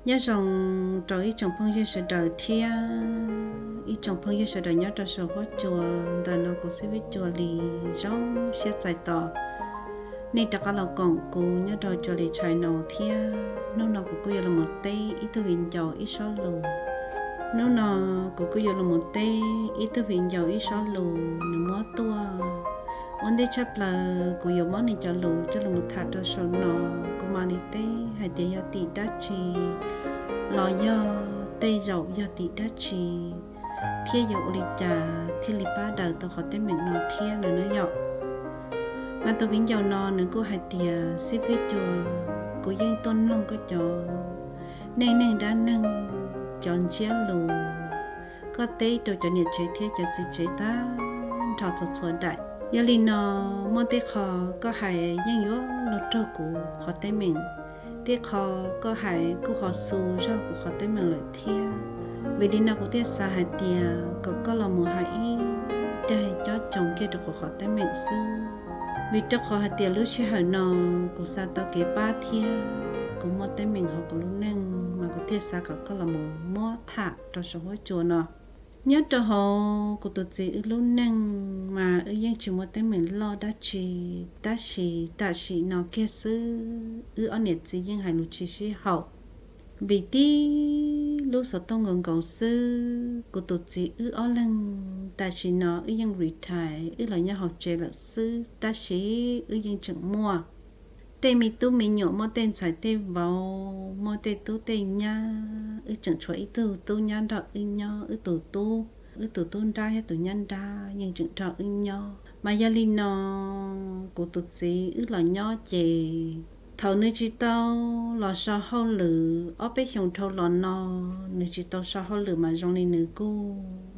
Nyob zoo rau ib tsoom phooj ywg sawv daws thiab ib tsoom phooj ywg sawv daws nyob rau saum huab cua. Ntawm no kuv xib fwb Cua Lis zoo siab txais tos nej rov qab los koom kuv nyob rau Cua Lis channel thiab. Hnub no kuv kuj yuav los mus teb ib tug viv ncaus ib sob lus. Hnub no kuv kuj yuav los mus teb ib tug viv ncaus ib sob lus nws muab tuaj. Ua ntej tshaj plaws kuv yuav muab nws cov lus coj los mus tham rau saum no. Kuv mam li teb hais tias yog tim dab tsi los yog tej zaum yog tim dab tsi thiab yuav ua li cas thiaj li pab daws tau qhov teeb meem no thiab no nawb yom. Mas tus viv ncaus no nws kuj hais tias, xib fwb Cua, kuv yeej tuaj mloog koj cov neej neeg dab neeg, cov ntsiab lus koj teb rau cov niam tsev thiab cov txiv tsev tag nrho txhua txhua daim. Yog li no, muaj tej qho koj hais yeej yuav luag raug kuv qhov teeb meem, tej qho koj hais kuj ho xu zog kuv qhov teeb meem lawm thiab. Vim li no kuv thiaj xav hais tias kom koj los mus hais ib daim cob coos kiag rau kuv qhov teeb meem xwb. Vim rau qhov hais tias lub sij hawm no kuv xav tau kev pab thiab kuv muaj teeb meem hauv kuv lub neej mas kuv thiaj xav kom koj los mus muab tham rau saum huab cua no. Nyob rau hauv kuv tus txiv wb lub neej mas wb yeej tsis muaj teeb meem loj dab tsi, tab sis tam sim no kiag xwb wb ob niam txiv yeej hais lus tsis sib haum. Vim tib lub xov tooj nkaus nkaus xwb, kuv tus txiv wb ob leeg tam sim no wb yeej retire, wb los nyob hauv tsev lawm xwb, tab sis wb yeej tseem muaj tej me tub me nyuam, muaj tej ntxhais tej vauv, muaj tej tub tej nyab. Wb tseem tshuav ib tug tub nyab nrog wb nyob, wb tus tub, wb tus tub nrab thiab tus nyab nrab yeej tseem nrog wb nyob. Mas yog li no, kuv tus txiv wb los nyob ces thaum nws tsis tau los so hauj lwm, ob peb xyoos dhau los no nws tsis tau so hauj lwm mas zoo li nws kuj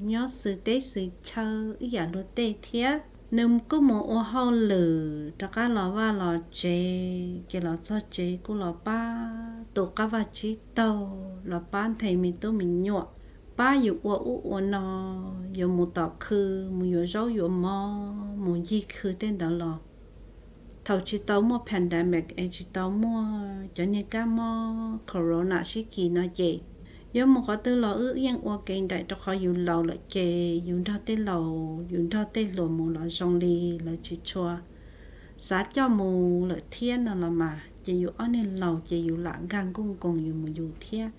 nyob xwm teb xwm chaw ib yam luag tej thiab. Nws kuj mus ua hauj lwm rov qab los vaj los tsev, ces los txog tsev kuj los pab tu qab vaj tsib taug, los pab nthe me tub me nyuam, pab yus ua ub ua no, yuav mus tom khw, mus yuav zaub yuav mov, mus ncig khw tej ntawd los. Thaum tsis tau muaj pandemic es tsis tau muaj cov niag kab mob corona sib kis no ces yuav mus qhov twg los wb yeej ua kev nraim, rau qhov yus laus lawm ces yus nrog tej laus, yus nrog tej hluas mus los zoo li lawv tsis tshua xav coj mus lawm thiab no los mas, ces yus ob niag laus ces yus lam nkag nkuj nkoos yus mus yus thiab.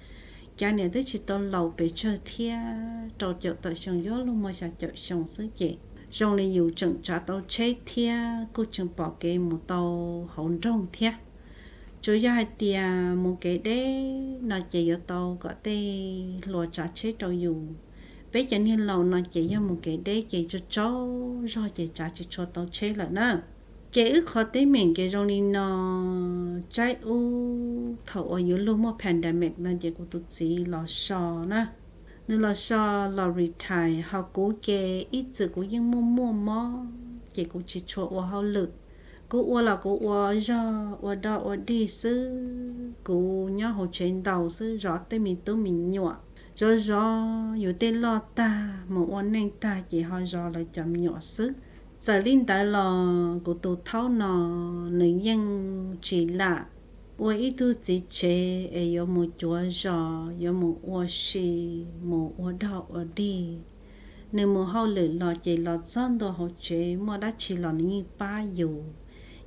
Cas niam twb tsis tau laus pes tsawg thiab, rau caum tawm xyoo yuav luag muaj xya caum xyoo xwb ces zoo li yus tseem tsav tau tsheb thiab kuj tseem pom kev mus tau hauv nroog thiab. Tsuas yog hais tias mus kev deb no ces yuav tau kom tej hluas tsav tsheb rau yus. Peb cov niag laus no ces yog mus kev deb ces tsaug tsaug zog ces tsav tsis tshua tau tsheb lawm na. Ces wb qhov teeb meem ces zoo li no, tsaib ub thaum uas yuav luag muaj pandemic no ces kuv tus txiv los so na. Nws los so, los retire, ho kuv ces ib txwm kuv yeej muaj muaj mob ces kuv tsis tshua ua hauj lwm. Kuv ua los kuv ua zog ua dog ua dig xwb, kuv nyob hauv tsev ntaus xwb, zov tej me tub me nyuam, zov zov yus tej loj tag mus ua neej tag ces ho zov lawv cov me nyuam xwb. Txawm li ntawd los kuv tus thaub no nws yeej tsis lam ua ib tug txiv tsev es yuav mus cuav zos, yuav mus ua si, mus ua dog ua dig. Nws mus hauj lwm los ces los txog ntua hauv tsev muaj dab tsi los nws yeej pab yus.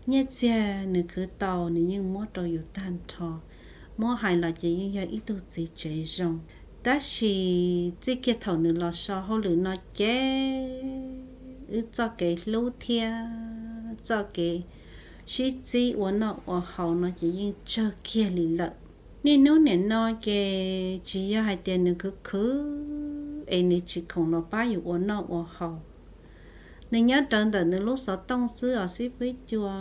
Nyiaj txiag nws khwv tau nws yeej muab rau yus tag nrho. Muab hais los ces yeej yog ib tug txiv tsev zoo. Tab sis txij kiag thaum nws los so hauj lwm no ces wb txoj kev hlub thiab txoj kev sib txib ua noj ua haus no ces yeej tsawg kiag li lawm. Niaj hnub nim no ces tsis yog hais tias nws khwv khwv es nws tsis khoom los pab yus ua noj ua haus. Nws nyob rawv ntawm nws lub xov tooj xwb os xib fwb Cua.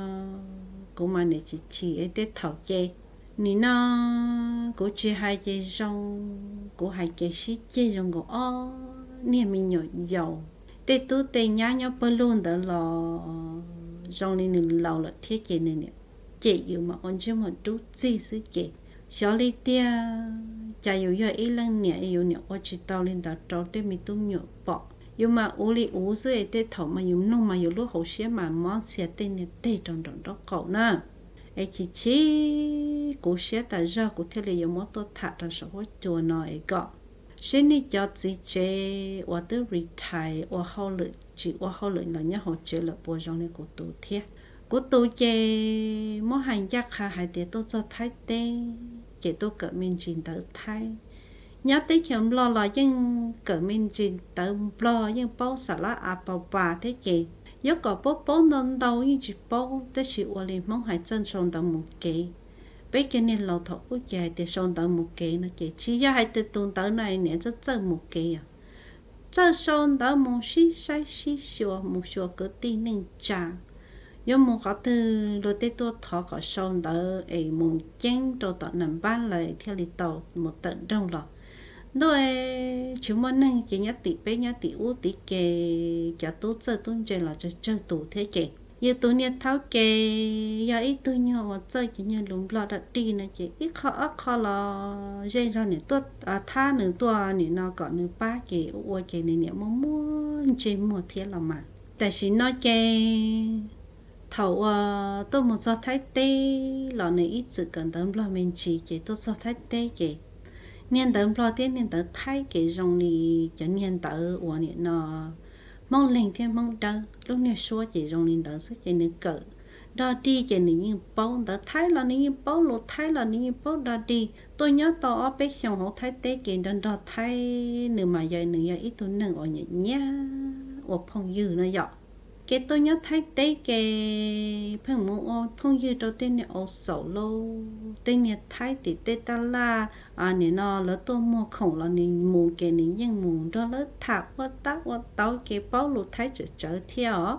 Kuv mas niam chim chim es tej thaum ces nim no kuv tsis hais ces zoo, kuv hais ces sib ceg zoo nkaus ob niag me nyuam yaus. Tej tub tej nyab nyob pawg lug ntawd los zoo li nws laus lawm thiab ces nws niam cem yus mas ua ntsej muag dub txig xwb ces xyov li tiag. Cas yus yog ib leej niam, yus niam ua tsis tau li ntawd rau tej me tub me nyuam pom. Yus mas uv li uv xwb es tej thaum mas yus mloog mas yus lub hauv siab mas mob ntxhias tej niag teg rau nraum nraub qaum na. Es chim chim kuv siab tas zog kuv thiaj li yuav muab tuaj tham rau saum huab cua no es kom seb nej cov txiv tsev uas twb retire ua hauj lwm tsis ua hauj lwm los nyob hauv tsev lawm puas zoo li kuv tus thiab. Kuv tus ces muab hais ncaj qha hais tias tuaj txog Thaib teb ces tuaj kawm me ntsis ntawv Thaib. Nyob teb chaws Nplog los yeej kawm me ntsis ntawv Nplog yeej paub xas lab a pa pa thiab ces yuav kom paub paub ntau ntau yeej tsis paub, tab sis ua li Hmoob hais txawj sau ntawv mus kev. Peb cov niag laus thaum ub ces hais tias sau ntawv mus kev no ces tsis yog hais tias tus ntawv no niam txawj txawj mus kev os. Txawj sau ntawv mus sib saib sib xyuas mus xyuas kwv tij neej tsa, yuav mus qhov twg luag tej tuaj thov kom sau ntawv es mus ceeb rau tom nam npab lawm thiaj li tau mus tawm nroog los. Ntuj, tsis muaj neeg ces nyob tim peb nyob tim ub tim ke, cov tub txawj tub ntse los tsawg tsawg tus thiab ces yus tus niag thaub ces yog ib tug nyuag uas txawj cov nyuag lus Nplog dog dig no ces ib qho ob qho los zej zog nws tuaj thab nws tuaj nim no kom nws pab ces ua ua ces nws niam muaj muaj ntsej muag thiab los mas. Tam sim no ces thaum uas tuaj mus txog Thaib teb los nws ib txwm kawm ntawv Nplog me ntsis ces tuaj txog Thaib teb ces niag ntawv Nplog thiab niag ntawv Thaib ces zoo li cov niag ntawv uas nim no Hmoob Leeg thiab Hmoob Dawb lub niag suab ces zoo li ntawd xwb ces nws kawm dog dig ces nws yeej paub ntawv Thaib los nws yeej paub, lus Thaib los nws yeej paub dog dig. Tuaj nyob tau ob peb xyoos hauv Thaib teb ces nrog nrog Thaib nws mas yog nws yog ib tug neeg uas nyiam nyiam ua phooj ywg no yom. Ces tuaj nyob Thaib teb ces pheej mus ua phooj ywg rau tej niag au xaum lauj, tej niag Thaib tim tej taj laj nim no lawv tuaj muag khoom los nws mus ces nws yeej mus nrog lawv tham ua tab ua tauv ces paub lus Thaib tsawv tsawv thiab os.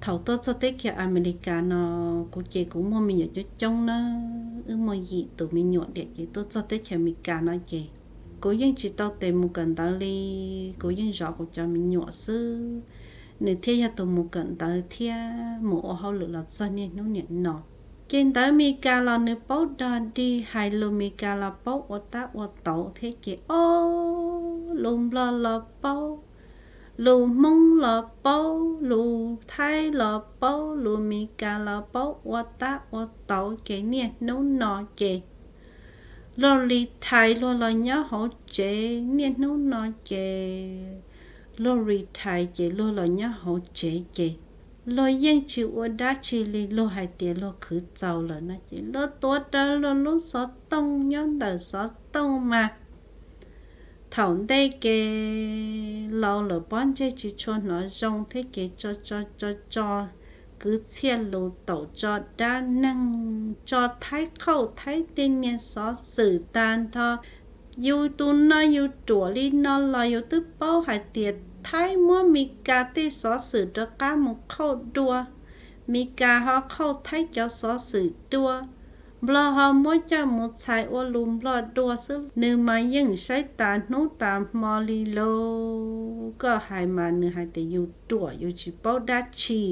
Thaum tuaj txog teb chaws Amelikas no, kuv ces kuv muaj me nyuam coob coob na, wb muaj yim tus me nyuam diam ces tuaj txog teb chaws Amelikas no ces kuv yeej tsis tau tes mus kawm ntawv li, kuv yeej zov kuv cov me nyuam xwb. Nws thiaj yog tus mus kawm ntawv thiab mus ua hauj lwm los txog niaj hnub niam no. Ces ntawv Meskas los nws paub dog dig, hais lus Meskas los paub ua tab ua tauv thiab ces ob lus Nplog los paub, lus Hmoob los paub, lus Thaib los paub, lus Meskas los paub ua tab ua tauv ces niaj hnub no ces luag retire luag los nyob hauv tsev, niaj hnub no ces luag retire ces luag los nyob hauv tsev ces luag yeej tsis ua dab tsi li, luag hais tias luag khwv txaus lawm no ces luag tuav rawv luag lub xov tooj nyob ntawm xov tooj mas thaum ntej ces laus lawm pob ntseg tsis tshua hnov zoo thiab ces tso tso tso tso kwv txhiaj lus taum tso dab neeg tso Thaib qhauj Thaib tej niag xov xwm tag nrho. Yus tus no yus ruam li no los yus twb paub hais tias Thaib muab Meskas tej xov xwm rov qab mus qhauj dua, Meskas ho qhauj Thaib cov xov xwm dua, Nplog ho muab coj mus txhais ua lus Nplog dua xwb. Nws mas yeej saib tas hnub tas hmo li lauj, koj hais mas nws hais tias yus ruam yus tsis paub dab tsi,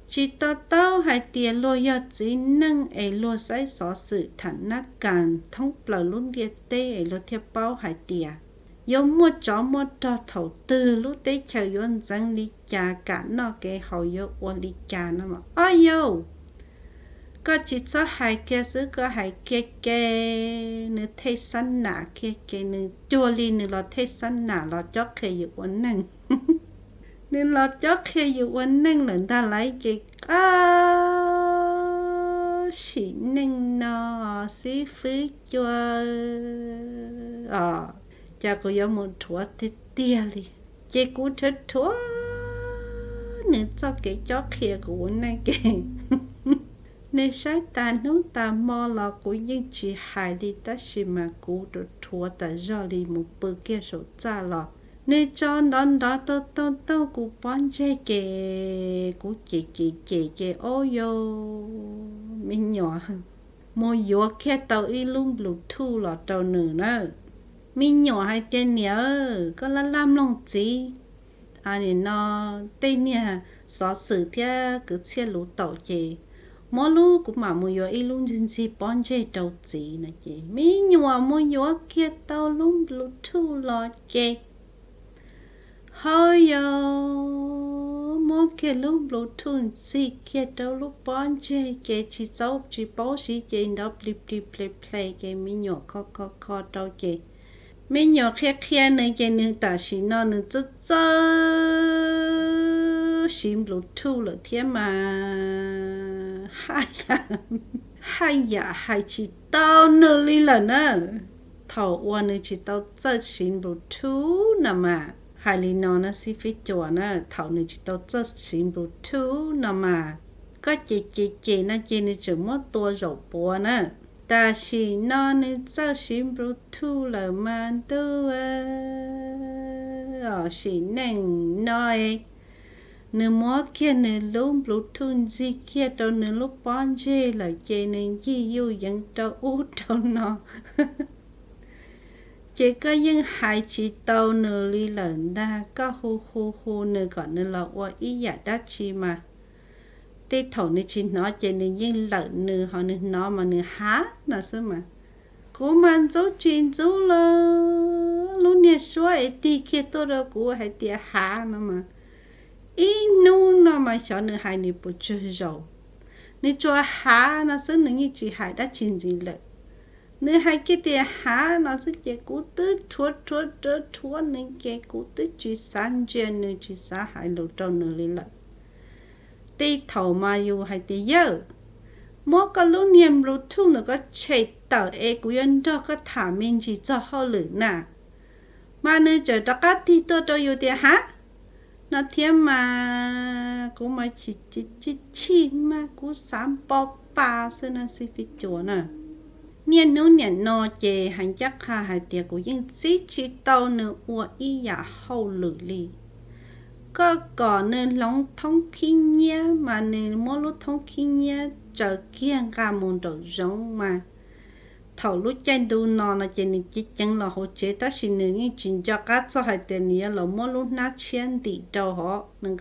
tsis to taub hais tias luag yog txiv neej es luag saib xov xwm tham nab kas thoob plaws lub ntiaj teb es luag thiaj paub hais tias yuav muaj tsov muaj rog thaum twg, lub teb chaws yuav ntxeev li cas, kam noj kev haus yuav ua li cas no mas ob yau, koj tsis txhob hais kiag xwb, koj hais kiag ke, nws thej xab nam kiag ke, nws cuag li nws los thej xab nam los cob qhia yus ua neej. Nws los cob qhia yus ua neej lawm ntag lauj ces, ab, sim neej no xib fwb cua os, cas kuv yuav mus rhuav tiag tiag li. Ces kuv rhuav rhuav nws txoj kev cob qhia kuv ua neej ke. Nws saib tas hnub tas hmo los kuv yeej tsis hais li, tab sis mas kuv rhuav rhuav tas zog li mus pw kiag saum txaj los nws tso nrov nrov toog toog toog kuv pob ntseg ces kuv cem cem cem ces ob yau, me nyuam, mus yuav kiag tau ib lub Bluetooth los rau nws na. Me nyuam hais tias niam, koj laj laj mloog txiv, nim no tej niag xov xwm thiab kwv txhiaj lus taum ces muab lub, kuv mam mus yuav ib lub ntxig ntxig pob ntseg rau txiv no ces me nyuam mus yuav kiag tau lub Bluetooth los ces hauj yau, muab kiag lub Bluetooth ntxig kiag rau lub pob ntseg ces tsis txaub tsis paub siv ces nrov plig plig pleg pleg ces me nyuam kho kho kho rau ces me nyuam qhia qhia nws ces nws tam sim no nws txawj txawj siv Bluetooth lawm thiab mas haj yam hais tsis tau nws li lawm na. Thaum uas nws tsis tau txawj siv Bluetooth no mas, hais li no na xib fwb Cua na, thaum nws tsis tau txawj siv Bluetooth no mas, koj ces ces ces no ces nws tseem muab tua zaum puav na. Tam sim no nws txawj siv Bluetooth lawm mas ntuj, sim neej no nws muab kiag nws lub Bluetooth ntxig kiag rau nws lub pob ntseg lawm ces nws ncig yuj yeev rau ub rau no. Ces koj yeej hais tsis tau nws li lawm ntag, koj hu hu hu nws kom nws los ua ib yam dab tsi mas, tej thaum nws tsis hnov ces nws yeej lawm, nws ho nws hnov mas nws hav no xwb mas. Kuv mas ntxub tsis ntxub los lub niag suab es tig kiag tuaj rau kuv hais tias hav no mas, ib hnub no mas xyov nws hais nws puas tsawg zaus, nws tsuas hav no xwb, nws yeej tsis hais dab tsi ntxiv lawm. Nws hais kiag tias hav no xwb ces kuv twb rhuav rhuav rhuav rhuav nws ces kuv twb tsis xav ntsia nws tsis xav hais lus rau nws li lawm. Tej thaum mas yus hais tias yawg, muab koj lub niag Bluetooth ntawm koj tshem tawm es kuv yuav nrog koj tham me ntsis txog hauj lwm na. Mas nws tseem rov qab tig tuaj rau yus tias hav no thiab mas, kuv mas chim chim mas kuv xav npo pa xwb na xib fwb Cua na. Niaj hnub niam no ces hais ncaj qha hais tias kuv yeej txib tsis tau nws ua ib yam hauj lwm li. Koj kom nws hloov thoob khib nyiab mas nws muab lub thoob khib nyiab tsaws kiag nqa mus nraum zoov mas, thaum lub caij ntu no no ces nws ceev ceev los hauv tsev tab sis nws yeej tsis nco qab txog hais tias nws yuav los muab lub hnab tshiab ntim rau hov, nws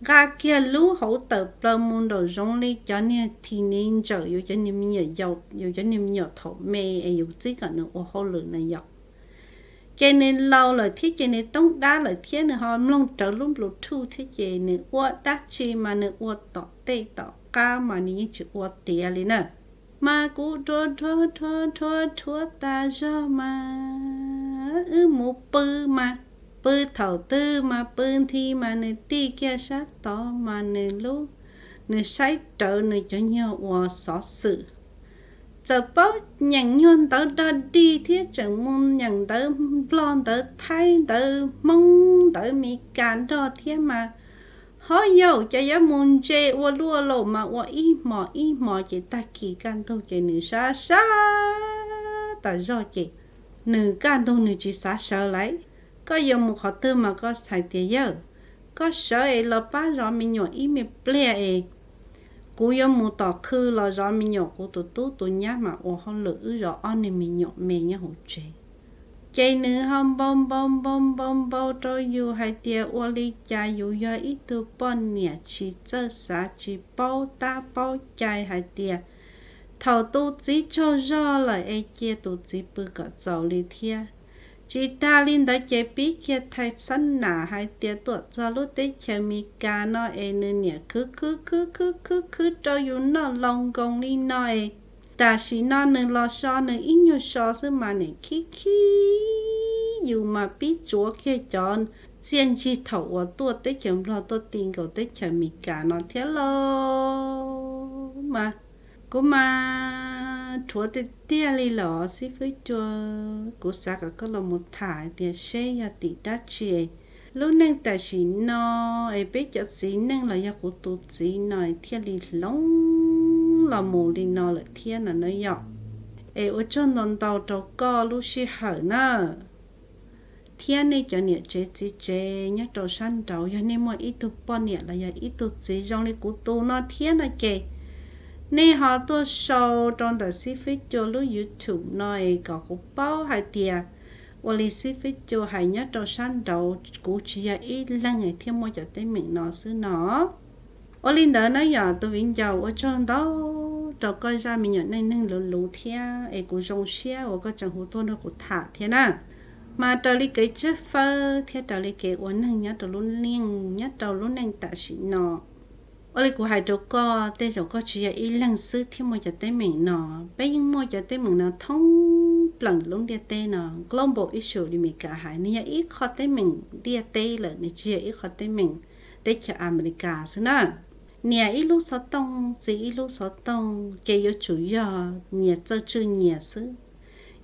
nqa kiag lub hauv tawm plaws mus nraum zoov li cov niag this niv ntsawm yus cov niag me nyuam yaus, yus cov niag me nyuam thaum me es yus txib kom nws ua hauj lwm na yom. Ces nws laus lawm thiab ces nws toob dab lawm thiab nws ho mloog rawv lub Bluetooth thiab ces nws ua dab tsi mas nws ua tom tej tom qab mas nws yeej tsis ua tiav li na. Mas kuv rhuav rhuav rhuav rhuav rhuav tas zog mas wb mus pw mas, pw thaum twg mas pw nthi mas nws tig kiag sab tod mas nws lub, nws saib rawv nws cov nyuag uas xov xwm. Txawm paub nyeem nyuag ntawv dog dig thiab tseem mus nyeem ntawv Nplog ntawv Thaib ntawv Hmoob ntawv Mes Kas nrog thiab mas, hov yauj, cas yuav mus ntse ua luaj lauj mas ua ib hmos ib hmos ces tag kis kaj ntug ces nws sab sab tas zog ces nws kaj ntug nws tsis xav sawv lawm. Koj yuav mus qhov twg mas koj hais tias yawg, koj sawv es los pab zov me nyuam ib me pliag es kuv yuav mus tom khw los zov me nyuam, kuv tus tub tus nyab mas ua hauj lwm, wb zov ob niag me nyuam me nyob hauv tsev. Ces nws ho npau npau npau npau npau rau yus hais tias ua li cas yus yog ib tug poj niam tsis txawj xav tsis paub tab paub cai hais tias thaum tus txiv tsaug zog lawm es cia tus txiv pw kom txaus li thiab. Tsis tas li ntawd ces pib kiag thais xab nam hais tias tuam txog lub teb chaws Mes Kas no es nws niam khwv khwv khwb khwb khwb khwb rau yus noj laus nkoos li no es tam sim no nws los so nws ib nyuag so xwb mas niam khib khib yus mas pib tsuav kiag cov txiaj ntsig thaum uas tuaj teb chaws Nplog tuaj ti nkaus teb chaws Mes Kas no thiab lauj mas. Kuv mas rhuav tiag tiag li los xib fwb Cua, kuv xav kom koj los mus tham tias seb yog tim dab tsi lub neej tam sim no es peb cov txiv neej los yog kuv tus txiv no thiaj li hloov los mus li no lawm thiab no na yom. Es ua tsaug ntau ntau rau koj lub sij hawm na. Thiab nej cov niam tsev txiv tsev nyob rau sab nraud, yog nej muaj ib tug poj niam los yog ib tug txiv zoo li kuv tus no thiab no ces, nej ho tuaj sau rau ntawm xib fwb Cua lub YouTube no es kom kuv paub hais tias ua li xib fwb Cua hais nyob rau sab nraud kuv tsis yog ib leeg thiaj muaj cov teeb meem no xwb no. Ua li ntawd na yom tus viv ncaus, ua tsaug ntau rau koj zaj me nyuam neej neeg luv luv thiab es kuv zoo siab uas koj tseem hu tuaj nrog kuv tham thiab na. Mas raws li kev tsab fawb thiab raws li kev ua neeg nyob rau lub neej, nyob rau lub neej tam sim no, ua li kuv hais rau koj, tej zaum koj tsis yog ib leeg xwb thiaj muaj cov teeb meem no. Peb yeej muaj cov teeb meem no thoob plaws lub ntiaj teb no. Global issue li Meskas hais, nws yog ib qho teeb meem ntiaj teb lawm, nws tsis yog ib qho teeb meem teb chaws Amelikas xwb na. Nias ib lub xov tooj, txiv ib lub xov tooj, ces yuav tsum yog nyias txawj tswj nyias xwb.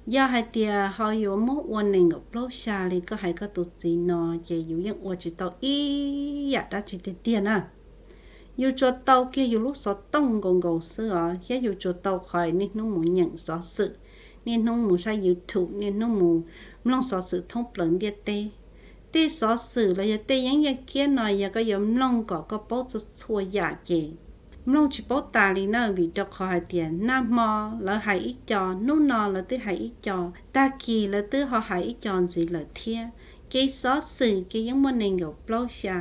Yog hais tias ho yuav muab ua nees nkaum plaub xya li koj hais koj tus txiv no, ces yus yeej ua tsis tau ib yam dab tsi tiag tiag na. Yus tsuas tau kiag yus lub xov tooj nkaus nkaus xwb os, thiab yus tsuas tau qhov niaj hnub mus nyeem xov xwm, niaj hnub mus saib YouTube, niaj hnub mus mloog xov xwm thoob plaws ntiaj teb. Tej xov xwm los yog tej yeeb yaj kiab no yog koj yuav mloog kom koj paub txhua txhua yam ces mloog tsis paub tas li na, vim rau qhov hais tias nag hmo lawv hais ib co, hnub no lawv twb hais ib co, tag kis lawv twb ho hais ib co ntxiv lawm thiab. Kev xov xwm ces yeej muaj nees nkaum plaub xya.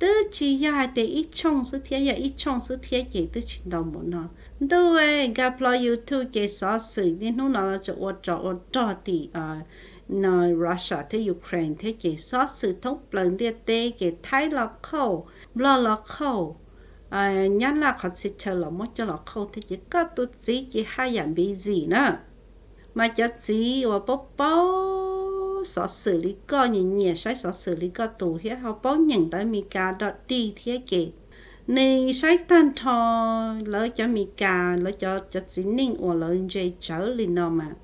Twb tsis yog hais tias ib tshooj xwb thiab, yog ib tshooj xwb thiab ces twb tsis ntau npaum no. Ntuj, nkag plho YouTube ces xov xwm niaj hnub no tseem ua tsov ua rog tim no Russia thiab Ukraine thiab ces xov xwm thoob plaws ntiaj teb ces Thaib los qhauj, Nplog los qhauj, Nyab Laj qhov txhia chaw los muab coj los qhauj thiab ces koj tus txiv ces haj yam busy na. Mas cov txiv uas paub paub xov xwm li koj, nyiam nyiam saib xov xwm li koj tus thiab ho paub nyeem ntawv Meskas dog dig thiab ces nws saib tag nrho lawv cov Meskas, lawv cov, cov txiv neej uas lawv ntse tsawv li no mas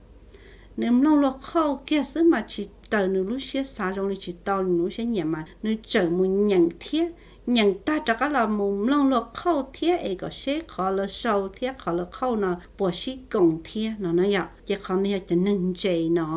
nws mloog luag qhauj kiag xwb mas tsis raws nws lub siab xav, zoo li tsis tau nws lub siab nyiam mas nws tseem mus nyeem thiab. Nyeem tag rov qab los mus mloog luag qhauj thiab es kom seb qhov lawv sau thiab qhov lawv qhauj no puas sib koom thiab no na yom. Ces qhov no yog cov neeg ntse no.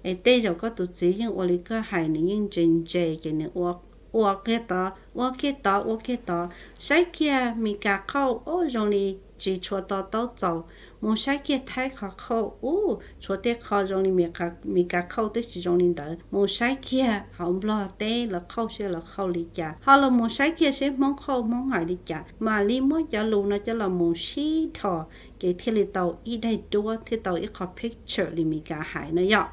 Es tej zaum koj tus txiv yeej ua li koj hais, nws yeej ntse ntse ces nws ua, ua kiag tod, ua kiag tod, ua kiag tod, saib kiag Meskas qhauj, o, zoo li tsis tshua to taub txaus, mus saib kiag Thaib qhov qhauj, u, tshuav tej qho zoo li Meskas qhauj twb tsis zoo li ntawd, mus saib kiag hauv Nplog teb lawv qhauj seb lawv qhauj li cas, ho los mus saib kiag seb Hmoob qhauj Hmoob hais li cas, mam li muab cov lus no coj los mus sib dhos, ces thiaj li tau ib daim duab, thiaj tau ib qho picture li Meskas hais no yom.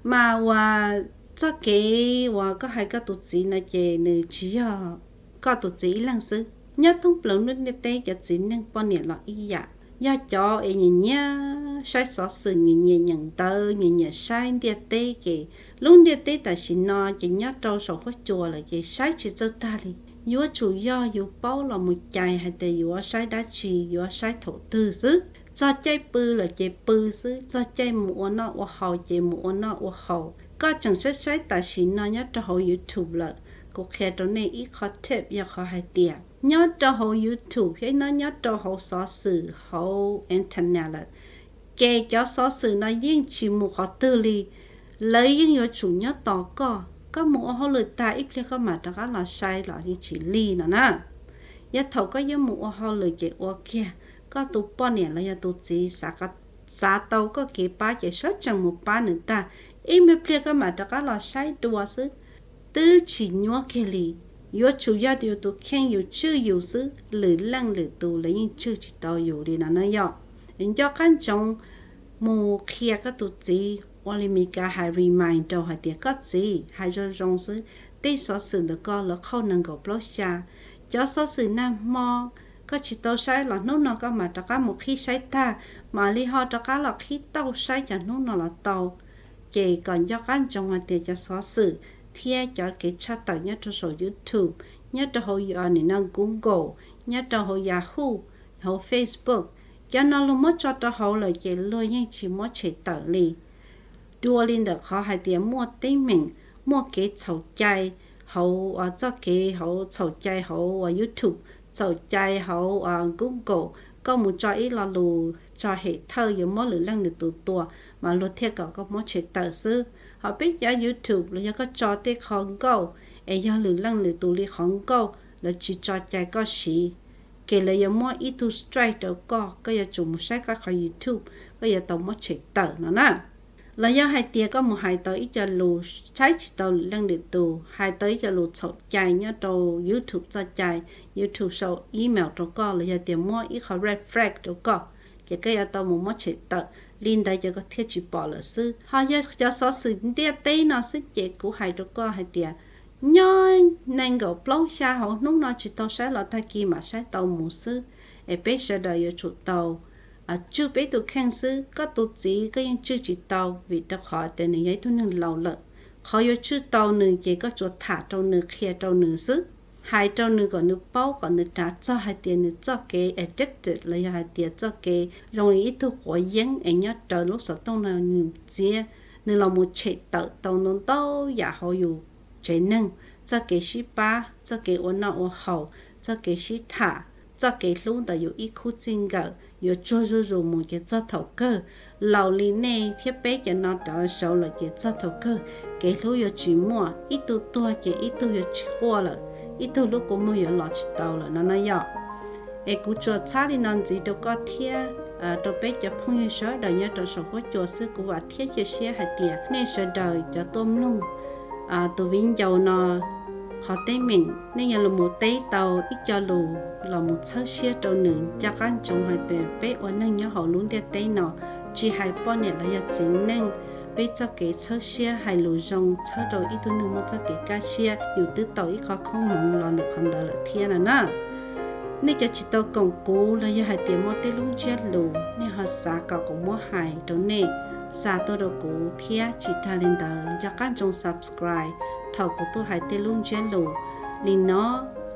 Mas uas txoj kev uas koj hais koj tus txiv no ces nws tsis yog koj tus txiv ib leeg xwb, nyob thoob plaws lub ntiaj teb cov txiv neej poj niam los ib yam. Yog cov es nyiam nyiam saib xov xwm, nyiam nyiam nyeem ntawv, nyiam nyiam saib ntiaj teb ces lub ntiaj teb tam sim no ces nyob rau saum huab cua lawm ces saib tsis txawj tag li. Yuav tsum yog yus paub los mus cais hais tias yuav saib dab tsi, yuav saib thaum twg xwb. Txog caij pw lawm ces pw xwb, txog caij mus ua noj ua haus ces mus ua noj ua haus. Koj tseem saib saib tam sim no nyob rau hauv YouTube lawm, kuv qhia rau nej ib qho tip yog qhov hais tias nyob rau hauv YouTube thiab nyob, nyob rau hauv xov xwm hauv internet lawm, ces cov xov xwm no yeej tsis mus qhov twg li. Lawv yeej yuav tsum nyob tos koj, koj mus ua hauj lwm tag ib pliag koj mam rov qab los saib los yeej tsis lig no na. Yog thaum koj yuav mus ua hauj lwm ces ua kiag, koj tus poj niam los yog tus txiv xav, xav tau koj kev pab ces sawv tsees mus pab nws tag, ib me pliag koj mam rov qab los saib dua xwb, twb tsis nyuab kiag li. Yuav tsum yog yus tus kheej yus tswj yus xwb, lwm leej lwm tus lawv yeej tswj tsis tau yus li no na yom. Nco qab ntsoov mus qhia koj tus txiv, ua li Meskas hais remind rau hais tias koj txiv, hais zoo zoo xwb, tej xov xwm ntawm koj lawv qhauj nees nkaum plaub xya. Cov xov xwm nag hmo koj tsis tau saib los hnub no koj mam rov qab mus qhib saib tag, mam li ho rov qab los qhib tau saib cov hnub no los tau. Ces kom nco qab ntsoov hais tias cov xov xwm thiab cov kev tshaj tawm nyob rau saum YouTube, nyob rau hauv nim no Google, nyob rau hauv Yahoo, hauv Facebook, cov no luag muab tso rau hauv lawm ces luag yeej tsis muab tshem tawm li. Dua li ntawm qhov hais tias muaj teeb meem, muaj kev txhaum cai hauv txoj kev, hauv txhaum cai hauv YouTube, txhaum cai hauv Google, koj mus tso ib lo lus tso hem thawj yuav muab lwm leej lwm tus tua, mas luag thiaj kom koj muab tshem tawm xwb. Ho peb cov YouTube los yog koj tso tej qho nkauj es yog lwm leej lwm tus li qhov nkauj lawv tsis tso cai koj siv, ces lawv yuav muab ib tug strike rau koj, koj yuav tsum mus saib koj qhov YouTube, koj yuav tau muab tshem tawm no na. Los yog hais tias koj mus hais tau ib co lus saib tsis tau lwm leej lwm tus, hais tau ib co lus txhaum cai nyob rau YouTube txoj cai, YouTube sau email rau koj los yog tias muab ib qho red flag rau koj, ces koj yuav tau mus muab tshem tawm. li ntawd ces koj thiaj tsis pom lawm xwb. Ho yog cov xov xwm ntiaj teb no xwb ces kuv hais rau koj hais tias nyob nees nkaum plaub xya hauv hnub no tsis tau saib los tag kis mam saib tau mus xwb. Es peb sawv daws yuav tsum tau tswj peb tus kheej xwb. Koj tus txiv koj yeej tswj tsis tau vim rau qhov tias nws yog ib tug neeg laus lawm. Qhov yuav tswj tau nws ces koj tsuas tham rau nws, qhia rau nws xwb, hais rau nws kom nws paub, kom nws rov txog hais tias nws txoj kev addicted los yog hais tias txoj kev zoo li ib tug quav yeeb es nyob raws lub xov tooj no nws txiav, nws los mus tshem tawm tau ntau ntau yam hauv yus tsev neeg, txoj kev sib pab, txoj kev ua noj ua haus, txoj kev sib tham, txoj kev hlub ntawm yus ib khub txij nkawm yuav tsuag zuj zus mus ces txog thaum kawg, laus li nej thiab peb cov no rov saud lawm ces txog thaum kawg kev hlub yuav tsis muaj, ib tug tuag ces ib tug yuav tsis quaj lawm, ib tug lub kua muag yuav los tsis tau lawm no no yom. Es kuv tsuas txhab li no ntxiv rau koj thiab rau peb cov phooj ywg sawv daws nyob rau saum huab cua xwb. Kuv vam thiab cia siab hais tias nej sawv daws cov tuaj mloog tus viv ncaus no qhov teeb meem nej yuav los mus teb tau ib co lus los mus txhawb siab rau nws. Nco qab ntsoov hais tias peb ua neeg nyob hauv lub ntiaj teb no, tsis hais poj niam los yog txiv neej, peb txoj kev txhawb siab hais lus zoo txhawb rau ib tug neeg muaj txoj kev kaj siab, yus twb tau ib qho koob hmoov los ntawm qhov ntawd lawm thiab no na. Nej cov tsis tau koom kuv los yog hais tias muaj tej lub ntsiab lus nej ho xav kom kuv muab hais rau nej, xa tuaj rau kuv thiab. Tsis tag li ntawd nco qab ntsoov subscribe thaum kuv tuaj hais tej lub ntsiab lus li no,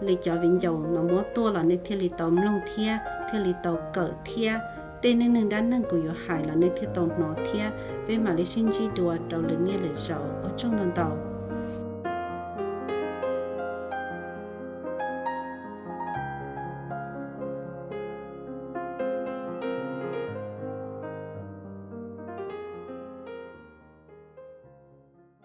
li cov viv ncaus no muab tuaj los nej thiaj li tau mloog thiab thiaj li tau kawm thiab. Tej neej neeg dab neeg kuv yuav hais los nej thiaj tau hnov thiab. Peb mam li sib ntsib dua rau lwm niaj lwm zaus, ua tsaug ntau ntau.